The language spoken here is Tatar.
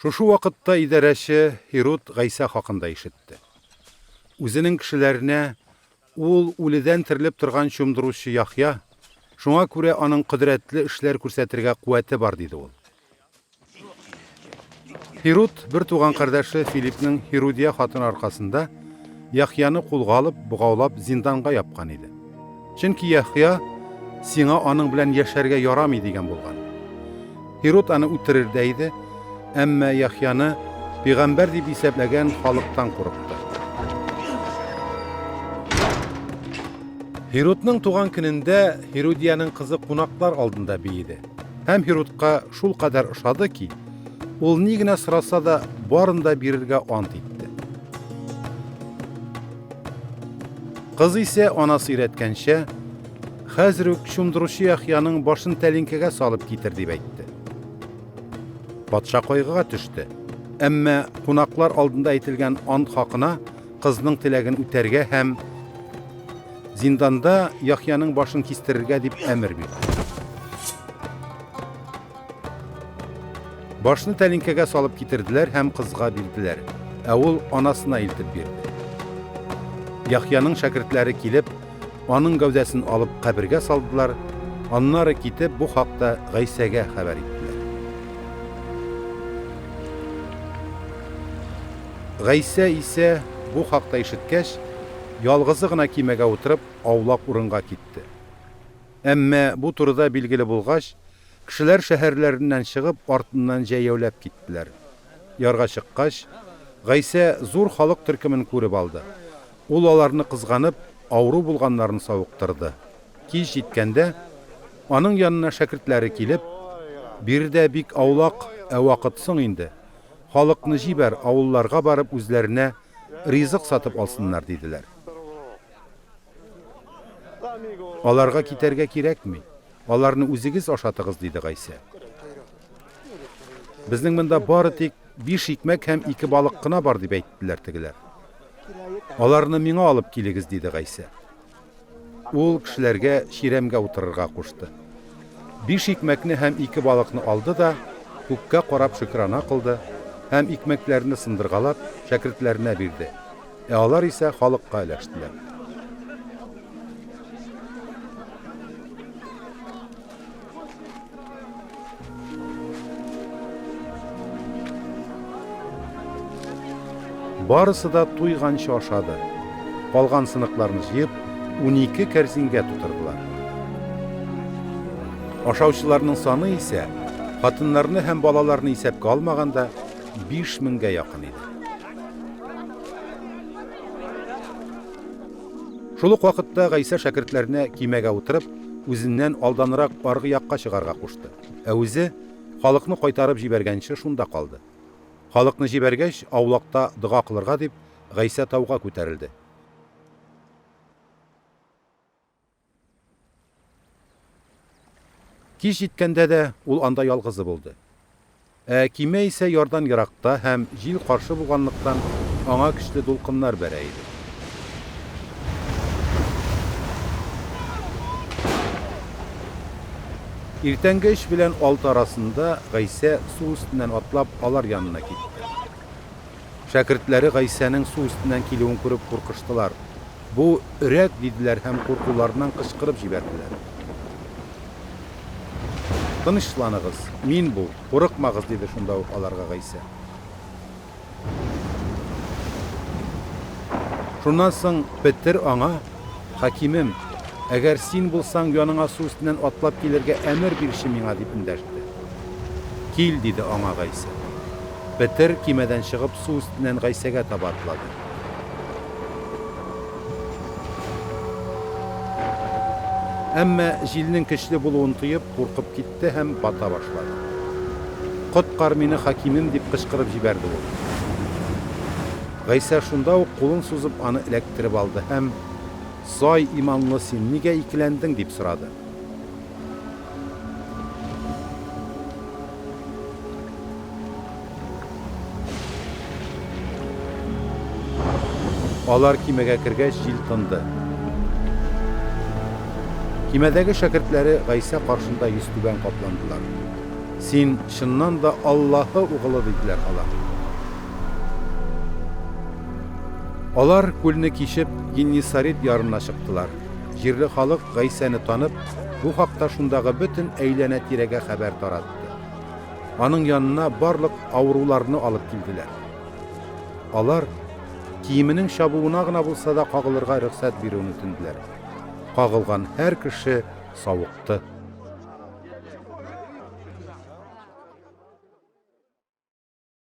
Шушы вакытта идарәче Һируд Гайсә хакында ишетте. Үзенең кешеләренә ул үледән терелеп торган чумдыручы Яхъя, шуңа күрә аның кодрәтле эшләр күрсәтергә куәте бар, диде ул. Һируд бер туган кардәше Филиппның Һирудия хатыны аркасында Яхъяны кулга алып, богаулап зинданга япкан иде. Чөнки Яхъя сиңа аның белән яшәргә ярамый дигән булган. Һируд аны үтерер дә иде, әмма Яхъяны пигамбәр дип исәпләгән халыктан курыкты. Һирудның туган көнендә Һирудиянең кызы кунаклар алдында биеде. Һәм Һирудка шулкадәр ошады ки, ул ни генә сораса да, барын да бирергә ант итте. Кыз исә анасы өйрәткәнчә, Хәзер үк чумдыручы Яхъяның башын тәлинкәгә салып китер, дип әйтте. Патша кайгыга төште. Әмма кунаклар алдында әйтелгән ант хакына кызның теләген үтәргә һәм зинданда Яхъяның башын кистерергә дип әмер бирде. Башны тәлинкәгә салып китерделәр һәм кызга бирделәр, ә ул анасына илтеп бирде. Яхъяның шәкертләре килеп, аның гәүдәсен алып кабергә салдылар, аннары китеп бу хакта Гайсәгә хәбәр иттеләр. Гайсә исә бу хакта ишеткәч, ялгызы гына кимәгә утырып, аулак урынга китте. Әмма бу турыда билгеле булгач, кешеләр шәһәрләреннән чыгып, артыннан җәяүләп киттеләр. Ярга чыккач, Гайсә зур халык төркемен күреп алды. Ул аларны кызганып, авыру булганнарын савыктырды. Кич җиткәндә, аның янына шәкертләре килеп, Биредә бик аулак, ә вакыт соң инде. Халыкны җибәр, авылларга барып үзләренә ризык сатып алсыннар, диделәр. Аларга китәргә кирәкми. Аларны үзегез ашатыгыз, диде Гайсә. Безнең монда бары тик биш икмәк һәм ике балык кына бар, дип әйттеләр тегеләр. Аларны миңа алып килегез, диде Гайсә. Ул кешеләргә чирәмгә утырырга кушты. Биш икмәкне һәм ике балыкны алды да, күккә карап шөкрана кылды һәм икмәкләрне сындыргалап, шәкертләренә бирде. Ә алар исә халыкка өләштеләр. Барысы да туйганчы ашады. Калган сыныкларны җыеп, 12 кәрзингә тутырдылар. Ашаучыларның саны исә, хатыннарны һәм балаларны исәпкә алмаганда, 5000гә якын иде. Шул ук вакытта Гайсә шәкертләренә кимәгә утырып, үзеннән алданрак аргы якка чыгарга кушты. Ә үзе халыкны кайтарып җибәргәнче шунда калды. Халыкны җибәргәч, аулакта дога кылырга дип, Гайсә тауга күтәрелде. Кич җиткәндә дә ул анда ялгызы булды. Ә кимә исә ярдан еракта һәм җил каршы булганлыктан аңа көчле дулкыннар бәрә иде. Иртәнге өч белән алты арасында Гайсә су өстеннән атлап алар янына китте. Шәкертләре Гайсәнең су өстеннән килүен күреп куркыштылар. Бу, өрәк, диделәр һәм куркуларыннан кычкырып җибәрделәр. Тынычланыгыз, мин бу, курыкмагыз, диде шунда ук аларга Гайсә. Шуннан соң Петер аңа, Хакимем, әгәр син булсаң, яныңа су өстеннән атлап килергә әмер бирче миңа, дип эндәште. Кил, диде аңа Гайсә. Петер, кимәдән чыгып, су өстеннән Гайсәгә таба атлады. Әмма җилнең көчле булуын тоеп, куркып китте һәм бата башлады. Коткар мине, хакимем, дип кычкырып җибәрде ул. Гайсә шунда ук кулын сузып аны эләктереп алды һәм, Сай иманлы син, нигә икеләндең? дип сорады. Алар кимәгә кергәч, җил тынды. Кимәдәге шәкертләре Гайсә каршында йөзтүбән капландылар. Син, чыннан да, Аллаһы Угылы, диделәр алар. Алар, күлне кичеп, Геннисарит ярына чыктылар. Җирле халык, Гайсәне танып, бу хакта шундагы бөтен әйләнә-тирәгә хәбәр таратты. Аның янына барлык авыруларны алып килделәр. Алар, киеменең чабуына гына булса да кагылырга рөхсәт бирүен үтенделәр. Кагылган һәр кеше савыкты.